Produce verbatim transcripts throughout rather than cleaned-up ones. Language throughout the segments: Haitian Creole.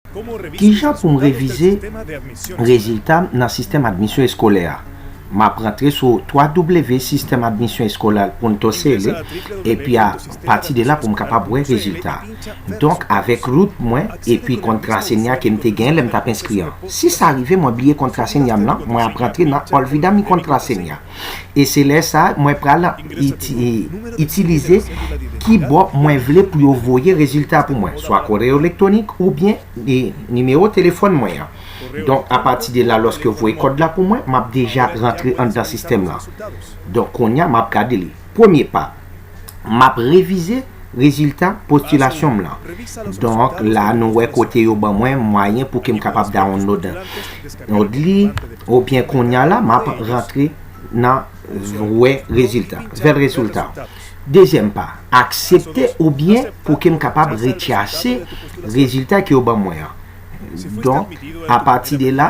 Kijan pou m revize rezilta m nan sistèm admisyon eskolè a? M ap rantre sou w w w sistèm admisyon eskolè punto c l, epi a pati de la pou m kapab wè rezilta. Donk, avèk root mwen epi kont Trasenia ke m te genyen lè m t ap enskri an. Si sa rive mwen bliye kont Trasenia m lan, mwen ap rantre nan Olvida mi kont Trasenia. E se lè sa a, mwen pral iti- itilize ki bò mwen vle pou yo voye rezilta pou mwen, swa kòrèy elektwonik oubyen e, nimewo telefòn mwen an. Donk, apati de la, lòske yo voye kòd la pou mwen, m ap deja rantre anndan sistèm lan. Donk, kounye a, m ap gade li. Premye pa, m ap revize rezilta postilasyon m lan. Donk, la, nou wè kote yo ban mwen mwayen pou ke m kapab download, download li, oubyen kounye a la, m ap rantre nan wè rezilta, vè rezilta. Dezyèm pa, aksepte oubyen pou ke m kapab retyase rezilta ke yo ban mwen an. Donk, apati de la,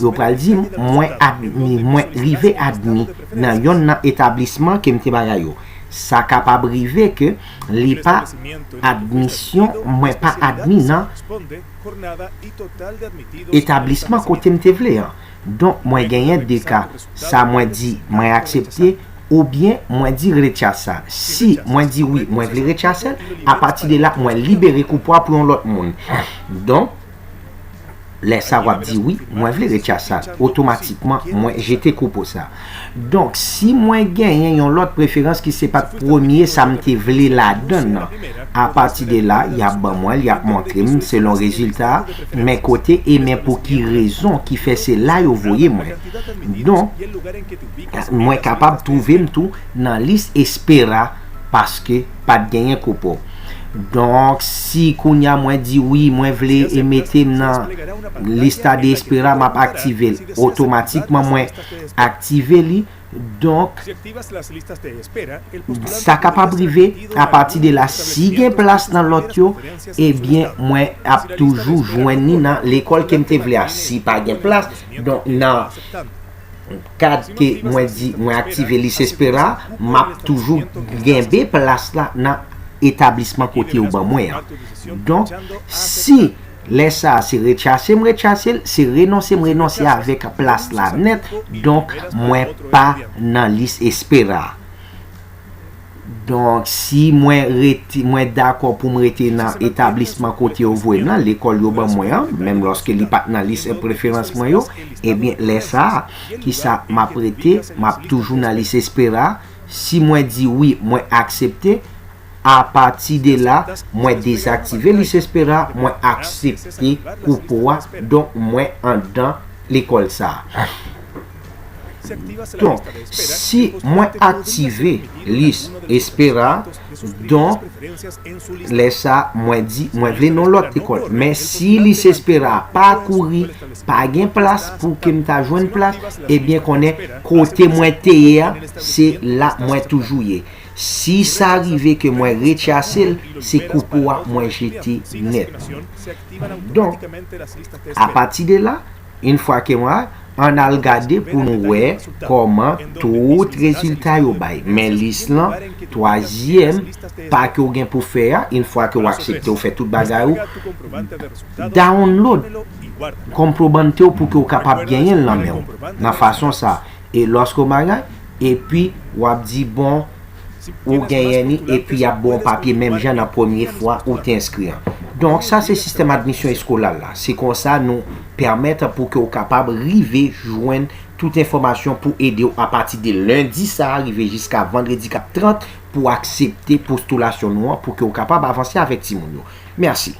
yo pral di m, mwen admi, mwen rive admi nan yonn nan etablisman ke m te bagay yo. Sa kapab rive ke li pa admisyon, mwen pa admi nan etablisman kote m te vle an. Donk, mwen genyen de ka. Sa mwen di, mwen aksepte, oubyen mwen di retyase sa. Si mwen di wi, mwen vle retyase l, apati de la, mwen libere koupo a pou yon lòt moun. Donk, lè sa w ap di wi, mwen vle retyase sa. Otomatikman, mwen jete koupo sa. Donk, si mwen genyen yon lòt preferans ki se pa t premye sa m te vle ladan l nan, apati de la, y ap ban mwen l, y ap montre m selon rezilta a, men kote e men pou ki rezon ki fè se la yo voye mwen. Donk, mwen kapab twouve m tou nan lis espera paske pa t genyen koupo. Donk, si kounye a mwen di wi, mwen vle e mete m nan lista de espera, m ap aktive l. Otomatikman, mwen aktive li. Donk, sa kapab rive apati de la, si gen plas nan lòt yo, ebyen, mwen ap toujou jwenn li nan lekòl ke m te vle a. Si pa gen plas, donk, nan kad ke mwen di mwen aktive lis espera, m ap toujou genbe plas la nan etablisman kote yo ban mwen an. Donk, si lè sa a se retyase m retyase l, se renonse m renonse avèk plas la nèt, donk mwen pa nan lis espera. Donk, si mwen rete, mwen dakò pou m rete nan etablisman kote yo voye m lan, lekòl yo ban mwen an, menm lòske li pa t nan lis preferans mwen yo, ebyen, lè sa a, kisa m ap rete? M ap toujou nan lis espera. Si mwen di wi, mwen aksepte. Apati de la, mwen dezaktive lis espera, mwen aksepte koupo a, donk mwen anndan lekòl sa a. Donk, si mwen aktive lis espera, donk, lè sa, mwen di, mwen vle nan lòt lekòl. Men si lis espera pa kouri, pa gen plas pou ke m ta jwenn plas, ebyen konnen kote mwen te ye a, se la mwen toujou ye. Si sa rive ke mwen retyase l, se koupo a mwen jete nèt. Donk, apati de la, yon fwa ke mwen, ann al gade pou nou wè kòman tout rezilta yo bay. Men lis lan, twazyèm pa ke w gen pou fè a, yon fwa ke w aksepte w fè tout bagay ou, download, konpwomante w pou ke w kapab genyen l nan men w, nan fason sa. E lòske w bagay, epi w ap di, bon, ou genyen li, epi y ap ba w yon papye menm jan nan premye fwa ou te enskri an. Donk, sa se sistèm admisyon eskolal la. Se konsa nou pèmèt pou ke w kapab rive jwenn tout enfòmasyon pou ede w apati de lendi sa a rive jiska vandredi k ap trant pou w aksepte postilasyon nou an pou ke w kapab avanse avèk timoun yo. Mèsi.